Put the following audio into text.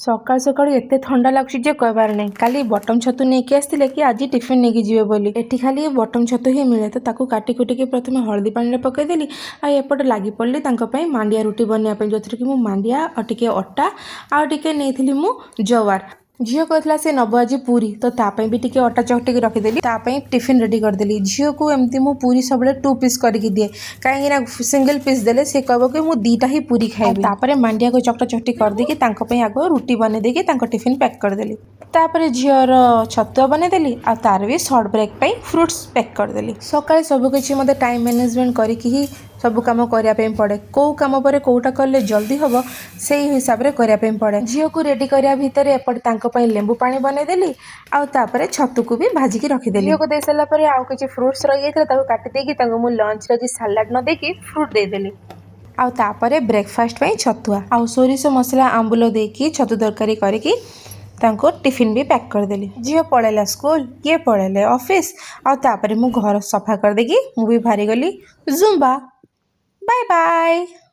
ସକାଳୁ ସକାଳୁ ଏତେ ଥଣ୍ଡା ଲାଗୁଛି ଯେ କହିବାର ନାହିଁ। କାଲି ବଟମ ଛତୁ ନେଇକି ଆସିଥିଲେ କି ଆଜି ଟିଫିନ୍ ନେଇକି ଯିବେ ବୋଲି। ଏଠି ଖାଲି ବଟମ ଛତୁ ହିଁ ମିଳେ। ତ ତାକୁ କାଟି କୁଟିକି ପ୍ରଥମେ ହଳଦୀ ପାଣିରେ ପକାଇଦେଲି ଆଉ ଏପଟେ ଲାଗି ପଡ଼ିଲି ତାଙ୍କ ପାଇଁ ମାଣ୍ଡିଆ ରୁଟି ବନେଇବା ପାଇଁ, ଯେଉଁଥିରେ କି ମୁଁ ମାଣ୍ଡିଆ ଆଉ ଟିକେ ଅଟା ଆଉ ଟିକେ ନେଇଥିଲି ମୁଁ ଜୱାର। ଝିଅ କହିଥିଲା ସେ ନେବ ଆଜି ପୁରୀ, ତ ତା ପାଇଁ ବି ଟିକେ ଅଟା ଚକଟିକି ରଖିଦେଲି। ତା ପାଇଁ ଟିଫିନ୍ ରେଡ଼ି କରିଦେଲି। ଝିଅକୁ ଏମିତି ମୁଁ ପୁରୀ ସବୁବେଳେ ଟୁ ପିସ୍ କରିକି ଦିଏ, କାହିଁକି ନା ସିଙ୍ଗଲ୍ ପିସ୍ ଦେଲେ ସେ କହିବ କି ମୁଁ ଦୁଇଟା ହିଁ ପୁରୀ ଖାଇବି। ତାପରେ ମାଣ୍ଡିଆକୁ ଚକଟା ଚକଟି କରିଦେଇକି ତାଙ୍କ ପାଇଁ ଆଗ ରୁଟି ବନେଇ ଦେଇକି ତାଙ୍କ ଟିଫିନ୍ ପ୍ୟାକ୍ କରିଦେଲି। ତାପରେ ଝିଅର ଛତୁଆ ବନେଇଦେଲି ଆଉ ତାର ବି ସର୍ଟ ବ୍ରେକ୍ ପାଇଁ ଫ୍ରୁଟ୍ସ ପ୍ୟାକ୍ କରିଦେଲି। ସକାଳେ ସବୁକିଛି ମୋତେ ଟାଇମ୍ ମ୍ୟାନେଜମେଣ୍ଟ କରିକି ହିଁ ସବୁ କାମ କରିବା ପାଇଁ ପଡ଼େ। କେଉଁ କାମ ପରେ କେଉଁଟା କଲେ ଜଲ୍ଦି ହେବ, ସେଇ ହିସାବରେ କରିବା ପାଇଁ ପଡ଼େ। ଝିଅକୁ ରେଡ଼ି କରିବା ଭିତରେ ଏପଟେ ତାଙ୍କ ପାଇଁ ଲେମ୍ବୁ ପାଣି ବନେଇଦେଲି ଆଉ ତାପରେ ଛତୁକୁ ବି ଭାଜିକି ରଖିଦେଲି। ଝିଅକୁ ଦେଇ ସାରିଲା ପରେ ଆଉ କିଛି ଫ୍ରୁଟ୍ସ ରହିଯାଇଥିଲା, ତାକୁ କାଟି ଦେଇକି ତାଙ୍କୁ ମୁଁ ଲଞ୍ଚରେ ଆଜି ସାଲାଡ଼ ନ ଦେଇକି ଫ୍ରୁଟ୍ ଦେଇଦେଲି। ଆଉ ତାପରେ ବ୍ରେକଫାଷ୍ଟ ପାଇଁ ଛତୁଆ ଆଉ ସୋରିଷ ମସଲା ଆମ୍ବୁଲ ଦେଇକି ଛତୁ ତରକାରୀ କରିକି ତାଙ୍କୁ ଟିଫିନ୍ ବି ପ୍ୟାକ୍ କରିଦେଲି। ଝିଅ ପଳେଇଲା ସ୍କୁଲ, ଇଏ ପଳେଇଲେ ଅଫିସ୍ ଆଉ ତାପରେ ମୁଁ ଘର ସଫା କରିଦେଇକି ମୁଁ ବି ବାହାରିଗଲି ଜୁମ୍ବା। Bye bye.